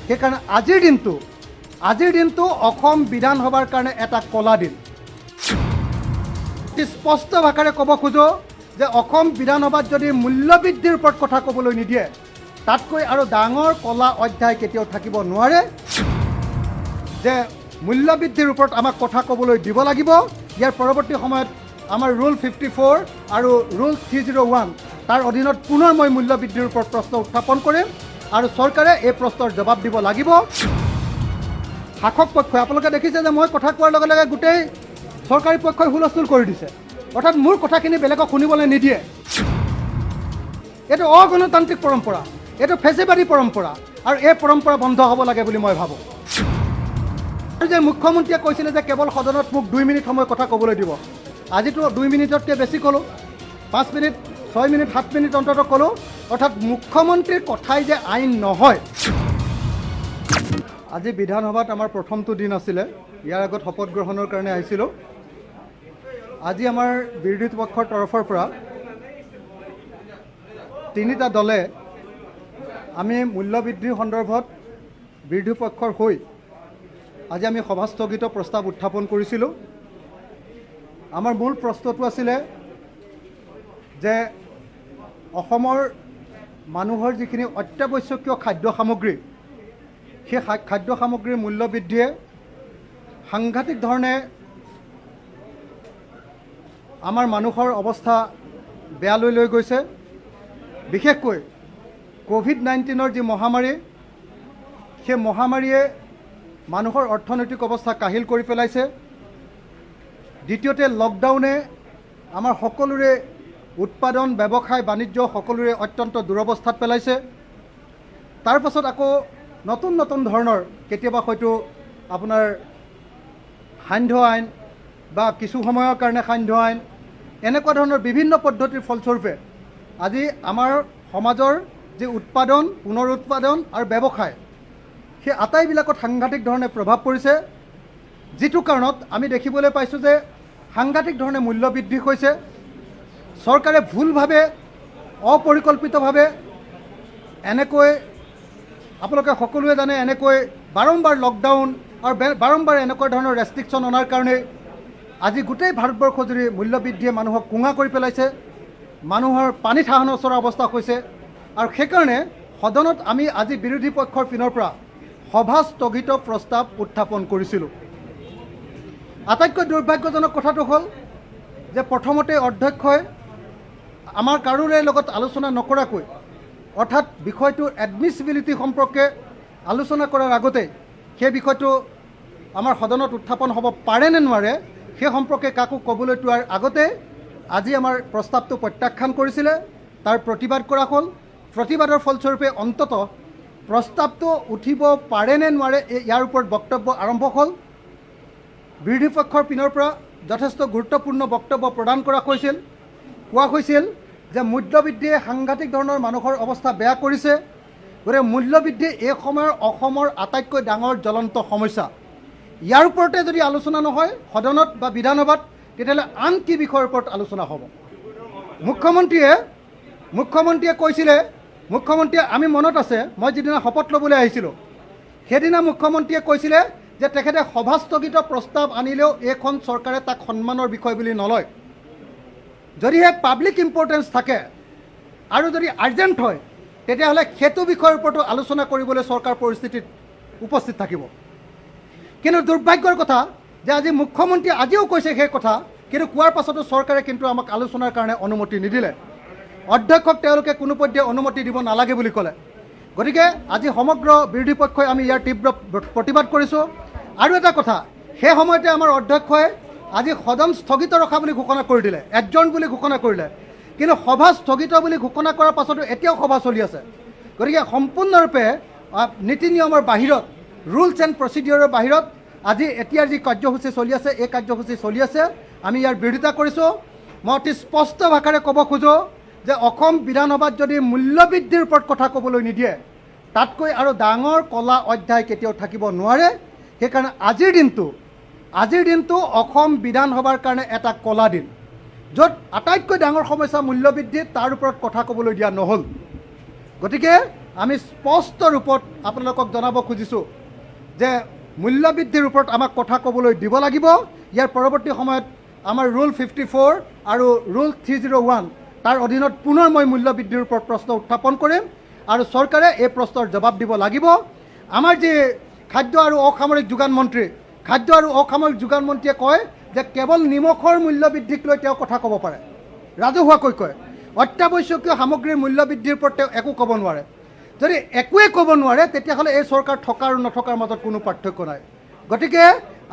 সেইকাৰণে আজিৰ দিনটো অসম বিধানসভাৰ কাৰণে এটা কলা দিন। অতি স্পষ্ট ভাষাৰে ক'ব খোজোঁ যে অসম বিধানসভাত যদি মূল্যবৃদ্ধিৰ ওপৰত কথা ক'বলৈ নিদিয়ে, তাতকৈ আৰু ডাঙৰ কলা অধ্যায় কেতিয়াও থাকিব নোৱাৰে। যে মূল্যবৃদ্ধিৰ ওপৰত আমাক কথা ক'বলৈ দিব লাগিব। ইয়াৰ পৰৱৰ্তী সময়ত আমাৰ ৰুল 54 আৰু ৰুল 301, তাৰ অধীনত পুনৰ মই মূল্যবৃদ্ধিৰ ওপৰত প্ৰশ্ন উত্থাপন কৰিম আৰু চৰকাৰে এই প্ৰশ্নৰ জবাব দিব লাগিব। শাসক পক্ষই, আপোনালোকে দেখিছে যে মই কথা কোৱাৰ লগে লগে গোটেই চৰকাৰী পক্ষই হুলস্থুল কৰি দিছে। অৰ্থাৎ মোৰ কথাখিনি বেলেগক শুনিবলৈ নিদিয়ে। এইটো অগণতান্ত্ৰিক পৰম্পৰা, এইটো ফেচিবাদী পৰম্পৰা আৰু এই পৰম্পৰা বন্ধ হ'ব লাগে বুলি মই ভাবোঁ। আৰু যে মুখ্যমন্ত্ৰীয়ে কৈছিলে যে কেৱল সদনত মোক 2 মিনিট সময় কথা ক'বলৈ দিব, আজিতো 2 মিনিটতকৈ বেছি ক'লোঁ, 5 মিনিট, 6 মিনিট, 7 মিনিট অন্ততঃ ক'লোঁ। অৰ্থাৎ মুখ্যমন্ত্ৰীৰ কথাই যে আইন নহয়। আজি বিধানসভাত আমাৰ প্ৰথমটো দিন আছিলে। ইয়াৰ আগত শপত গ্ৰহণৰ কাৰণে আহিছিলোঁ। আজি আমাৰ বিৰোধী পক্ষৰ তৰফৰ পৰা তিনিটা দলে আমি মূল্যবৃদ্ধিৰ সন্দৰ্ভত বিৰোধী পক্ষৰ হৈ আজি আমি সভাস্থগিত প্ৰস্তাৱ উত্থাপন কৰিছিলোঁ। আমাৰ মূল প্ৰশ্নটো আছিলে যে অসমৰ মানুহৰ যিখিনি অত্যাৱশ্যকীয় খাদ্য সামগ্ৰী, সেই খাদ্য সামগ্ৰীৰ মূল্য বৃদ্ধিয়ে সাংঘাতিক ধৰণে আমাৰ মানুহৰ অৱস্থা বেয়ালৈ লৈ গৈছে। বিশেষকৈ ক'ভিড-19ৰ যি মহামাৰী, সেই মহামাৰীয়ে মানুহৰ অৰ্থনৈতিক অৱস্থা কাহিল কৰি পেলাইছে। দ্বিতীয়তে, লকডাউনে আমাৰ সকলোৰে উৎপাদন, ব্যৱসায়, বাণিজ্য সকলোৰে অত্যন্ত দুৰৱস্থাত পেলাইছে। তাৰপাছত আকৌ নতুন নতুন ধৰণৰ কেতিয়াবা হয়তো আপোনাৰ সান্ধ্য আইন বা কিছু সময়ৰ কাৰণে সান্ধ্য আইন, এনেকুৱা ধৰণৰ বিভিন্ন পদ্ধতিৰ ফলস্বৰূপে আজি আমাৰ সমাজৰ যি উৎপাদন, পুনৰ উৎপাদন আৰু ব্যৱসায়, সেই আটাইবিলাকত সাংঘাতিক ধৰণে প্ৰভাৱ পৰিছে। যিটো কাৰণত আমি দেখিবলৈ পাইছোঁ যে সাংঘাতিক ধৰণে মূল্য বৃদ্ধি হৈছে। চৰকাৰে ভুলভাৱে, অপৰিকল্পিতভাৱে এনেকৈ, আপোনালোকে সকলোৱে জানে, এনেকৈ বাৰম্বাৰ লকডাউন আৰু বাৰম্বাৰ এনেকুৱা ধৰণৰ ৰেষ্ট্ৰিকশ্যন অনাৰ কাৰণে আজি গোটেই ভাৰতবৰ্ষ জুৰি মূল্যবৃদ্ধিয়ে মানুহক কোঙা কৰি পেলাইছে, মানুহৰ পানীত হাঁহ নচৰা অৱস্থা হৈছে। আৰু সেইকাৰণে সদনত আমি আজি বিৰোধী পক্ষৰ পিনৰ পৰা সভা স্থগিত প্ৰস্তাৱ উত্থাপন কৰিছিলোঁ। আটাইতকৈ দুৰ্ভাগ্যজনক কথাটো হ'ল যে প্ৰথমতে অধ্যক্ষই আমাৰ কাৰোৰে লগত আলোচনা নকৰাকৈ, অৰ্থাৎ বিষয়টোৰ এডমিচিবিলিটি সম্পৰ্কে আলোচনা কৰাৰ আগতে, সেই বিষয়টো আমাৰ সদনত উত্থাপন হ'ব পাৰে নে নোৱাৰে সেই সম্পৰ্কে কাকো ক'বলৈ তোৱাৰ আগতে আজি আমাৰ প্ৰস্তাৱটো প্ৰত্যাখ্যান কৰিছিলে। তাৰ প্ৰতিবাদ কৰা হ'ল। প্ৰতিবাদৰ ফলস্বৰূপে অন্ততঃ প্ৰস্তাৱটো উঠিব পাৰে নে নোৱাৰে, ইয়াৰ ওপৰত বক্তব্য আৰম্ভ হ'ল। বিৰোধী পক্ষৰ পিনৰ পৰা যথেষ্ট গুৰুত্বপূৰ্ণ বক্তব্য প্ৰদান কৰা হৈছিল। কোৱা হৈছিল যে মূল্যবৃদ্ধিয়ে সাংঘাতিক ধৰণৰ মানুহৰ অৱস্থা বেয়া কৰিছে। গতিকে মূল্যবৃদ্ধি এই সময়ৰ অসমৰ আটাইতকৈ ডাঙৰ জ্বলন্ত সমস্যা। ইয়াৰ ওপৰতে যদি আলোচনা নহয় সদনত বা বিধানসভাত, তেতিয়াহ'লে আন কি বিষয়ৰ ওপৰত আলোচনা হ'ব? মুখ্যমন্ত্ৰীয়ে কৈছিলে, মুখ্যমন্ত্ৰীয়ে, আমি মনত আছে, মই যিদিনা শপত ল'বলৈ আহিছিলোঁ, সেইদিনা মুখ্যমন্ত্ৰীয়ে কৈছিলে যে তেখেতে সভাস্থগিত প্ৰস্তাৱ আনিলেও এইখন চৰকাৰে তাক সন্মানৰ বিষয় বুলি নলয়। যদিহে পাব্লিক ইম্পৰ্টেঞ্চ থাকে আৰু যদি আৰ্জেণ্ট হয়, তেতিয়াহ'লে সেইটো বিষয়ৰ ওপৰতো আলোচনা কৰিবলৈ চৰকাৰ পৰিস্থিতিত উপস্থিত থাকিব। কিন্তু দুৰ্ভাগ্যৰ কথা যে আজি মুখ্যমন্ত্ৰীয়ে আজিও কৈছে সেই কথা। কিন্তু কোৱাৰ পাছতো চৰকাৰে কিন্তু আমাক আলোচনাৰ কাৰণে অনুমতি নিদিলে। অধ্যক্ষক তেওঁলোকে কোনোপধ্যে অনুমতি দিব নালাগে বুলি ক'লে। গতিকে আজি সমগ্ৰ বিৰোধী পক্ষই আমি ইয়াৰ তীব্ৰ প্ৰতিবাদ কৰিছোঁ। আৰু এটা কথা, সেই সময়তে আমাৰ অধ্যক্ষই আজি সদন স্থগিত ৰখা বুলি ঘোষণা কৰি দিলে, এডজৰ্ণ বুলি ঘোষণা কৰিলে। কিন্তু সভা স্থগিত বুলি ঘোষণা কৰাৰ পাছতো এতিয়াও সভা চলি আছে। গতিকে সম্পূৰ্ণৰূপে নীতি নিয়মৰ বাহিৰত, ৰুলছ এণ্ড প্ৰচিডিঅ'ৰৰ বাহিৰত আজি এতিয়াৰ যি কাৰ্যসূচী চলি আছে, এই কাৰ্যসূচী চলি আছে। আমি ইয়াৰ বিৰোধিতা কৰিছোঁ। মই অতি স্পষ্ট ভাষাৰে ক'ব খোজোঁ যে অসম বিধানসভাত যদি মূল্যবৃদ্ধিৰ ওপৰত কথা ক'বলৈ নিদিয়ে, তাতকৈ আৰু ডাঙৰ কলা অধ্যায় কেতিয়াও থাকিব নোৱাৰে। সেইকাৰণে আজিৰ দিনটো অসম বিধানসভাৰ কাৰণে এটা কলা দিন, য'ত আটাইতকৈ ডাঙৰ সমস্যা মূল্যবৃদ্ধি, তাৰ ওপৰত কথা ক'বলৈ দিয়া নহ'ল। গতিকে আমি স্পষ্ট ৰূপত আপোনালোকক জনাব খুজিছোঁ যে মূল্যবৃদ্ধিৰ ওপৰত আমাক কথা ক'বলৈ দিব লাগিব। ইয়াৰ পৰৱৰ্তী সময়ত আমাৰ ৰুল 54 আৰু ৰুল 301 তাৰ অধীনত পুনৰ মই মূল্যবৃদ্ধিৰ ওপৰত প্ৰশ্ন উত্থাপন কৰিম আৰু চৰকাৰে এই প্ৰশ্নৰ জবাব দিব লাগিব। আমাৰ যি খাদ্য আৰু অসামৰিক যোগান মন্ত্ৰী, খাদ্য আৰু অসামৰিক যোগান মন্ত্ৰীয়ে কয় যে কেৱল নিমখৰ মূল্যবৃদ্ধিক লৈ তেওঁ কথা ক'ব পাৰে, ৰাজহুৱাকৈ কয়। অত্যাৱশ্যকীয় সামগ্ৰীৰ মূল্যবৃদ্ধিৰ ওপৰত তেওঁ একো ক'ব নোৱাৰে। যদি একোৱে ক'ব নোৱাৰে তেতিয়াহ'লে এই চৰকাৰ থকা আৰু নথকাৰ মাজত কোনো পাৰ্থক্য নাই। গতিকে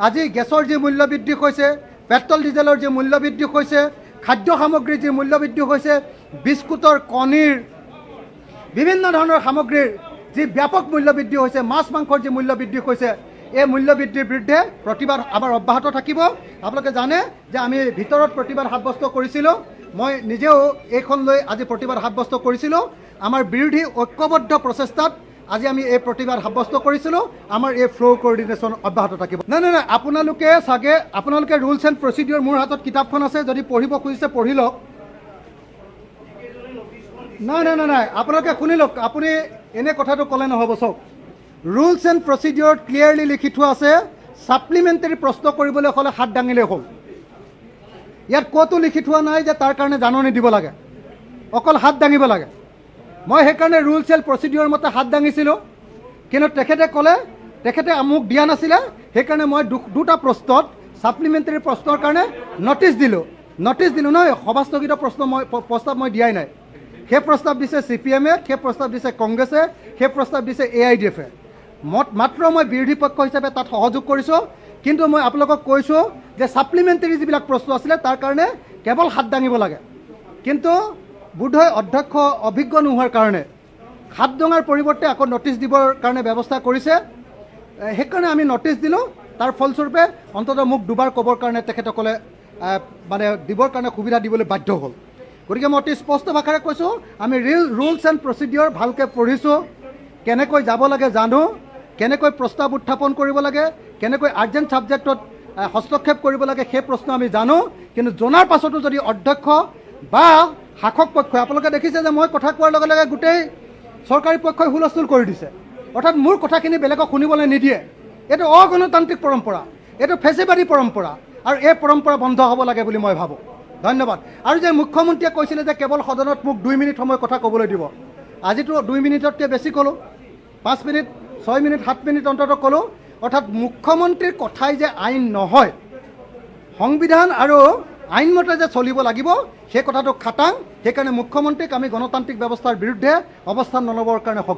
আজি গেছৰ যি মূল্যবৃদ্ধি হৈছে, পেট্ৰল ডিজেলৰ যি মূল্যবৃদ্ধি হৈছে, খাদ্য সামগ্ৰীৰ যি মূল্যবৃদ্ধি হৈছে, বিস্কুটৰ, কণীৰ, বিভিন্ন ধৰণৰ সামগ্ৰীৰ যি ব্যাপক মূল্যবৃদ্ধি হৈছে, মাছ মাংসৰ যি মূল্যবৃদ্ধি হৈছে, এই মূল্যবৃদ্ধিৰ বিৰুদ্ধে প্ৰতিবাদ আমাৰ অব্যাহত থাকিব। আপোনালোকে জানে যে আমি ভিতৰত প্ৰতিবাদ সাব্যস্ত কৰিছিলোঁ, মই নিজেও এইখন লৈ আজি প্ৰতিবাদ সাব্যস্ত কৰিছিলোঁ। আমাৰ বিৰোধী ঐক্যবদ্ধ প্ৰচেষ্টাত আজি আমি এই প্ৰতিবাদ সাব্যস্ত কৰিছিলোঁ। আমাৰ এই ফ্ল'ৰ কোঅৰ্ডিনেশ্যন অব্যাহত থাকিব। নাই নাই নাই, আপোনালোকে চাগে, আপোনালোকে ৰুলছ এণ্ড প্ৰচিডিঅ'ৰ মোৰ হাতত কিতাপখন আছে, যদি পঢ়িব খুজিছে পঢ়ি লওক। নাই নাই নাই নাই, আপোনালোকে শুনি লওক, আপুনি এনে কথাটো ক'লে নহ'ব। চাওক, ৰুলছ এণ্ড প্ৰচিডিঅ'ৰত ক্লিয়াৰলি লিখি থোৱা আছে ছাপ্লিমেণ্টাৰী প্ৰশ্ন কৰিবলৈ হ'লে হাত দাঙিলেই হ'ল। ইয়াত ক'তো লিখি থোৱা নাই যে তাৰ কাৰণে জাননী দিব লাগে, অকল হাত দাঙিব লাগে। মই সেইকাৰণে ৰুলছ এণ্ড প্ৰচিডিঅ'ৰ মতে হাত দাঙিছিলোঁ, কিন্তু তেখেতে ক'লে, তেখেতে মোক দিয়া নাছিলে, সেইকাৰণে মই দুটা প্ৰশ্নত ছাপ্লিমেণ্টাৰী প্ৰশ্নৰ কাৰণে নটিচ দিলোঁ। নটিচ দিলোঁ নহয়, সভাস্থগিত প্ৰশ্ন মই প্ৰস্তাৱ মই দিয়াই নাই। সেই প্ৰস্তাৱ দিছে CPMে, সেই প্ৰস্তাৱ দিছে কংগ্ৰেছে, সেই প্ৰস্তাৱ দিছে AIDFে। মাত্ৰ মই বিৰোধী পক্ষ হিচাপে তাত সহযোগ কৰিছোঁ, কিন্তু মই আপোনালোকক কৈছোঁ যে ছাপ্লিমেণ্টাৰী যিবিলাক প্ৰশ্ন আছিলে তাৰ কাৰণে কেৱল হাত দাঙিব লাগে। কিন্তু বোধহয় অধ্যক্ষ অভিজ্ঞ নোহোৱাৰ কাৰণে হাত দঙাৰ পৰিৱৰ্তে আকৌ নটিচ দিবৰ কাৰণে ব্যৱস্থা কৰিছে। সেইকাৰণে আমি নটিচ দিলোঁ। তাৰ ফলস্বৰূপে অন্ততঃ মোক দুবাৰ ক'বৰ কাৰণে তেখেতসকলে মানে দিবৰ কাৰণে সুবিধা দিবলৈ বাধ্য হ'ল। গতিকে মই অতি স্পষ্ট ভাষাৰে কৈছোঁ, আমি ৰুলছ এণ্ড প্ৰচিডিঅ'ৰ ভালকৈ পঢ়িছোঁ, কেনেকৈ যাব লাগে জানো, কেনেকৈ প্ৰস্তাৱ উত্থাপন কৰিব লাগে, কেনেকৈ আৰ্জেণ্ট ছাবজেক্টত হস্তক্ষেপ কৰিব লাগে সেই প্ৰশ্ন আমি জানো। কিন্তু জনাৰ পাছতো যদি অধ্যক্ষ বা শাসক পক্ষই, আপোনালোকে দেখিছে যে মই কথা কোৱাৰ লগে লগে গোটেই চৰকাৰী পক্ষই হুলস্থুল কৰি দিছে, অৰ্থাৎ মোৰ কথাখিনি বেলেগক শুনিবলৈ নিদিয়ে। এইটো অগণতান্ত্ৰিক পৰম্পৰা, এইটো ফেচিবাদী পৰম্পৰা, আৰু এই পৰম্পৰা বন্ধ হ'ব লাগে বুলি মই ভাবোঁ। ধন্যবাদ। আৰু যে মুখ্যমন্ত্ৰীয়ে কৈছিলে যে কেৱল সদনত মোক 2 মিনিট সময় কথা ক'বলৈ দিব, আজিতো 2 মিনিটতকৈ বেছি ক'লোঁ, 5 মিনিট, 6 মিনিট, 7 মিনিট অন্ততঃ ক'লোঁ। অৰ্থাৎ মুখ্যমন্ত্ৰীৰ কথাই যে আইন নহয়, সংবিধান আৰু আইনমতে যে চলিব লাগিব সেই কথাটো খাটাং। সেইকাৰণে মুখ্যমন্ত্ৰীক আমি গণতান্ত্ৰিক ব্যৱস্থাৰ বিৰুদ্ধে অৱস্থান নল'বৰ কাৰণে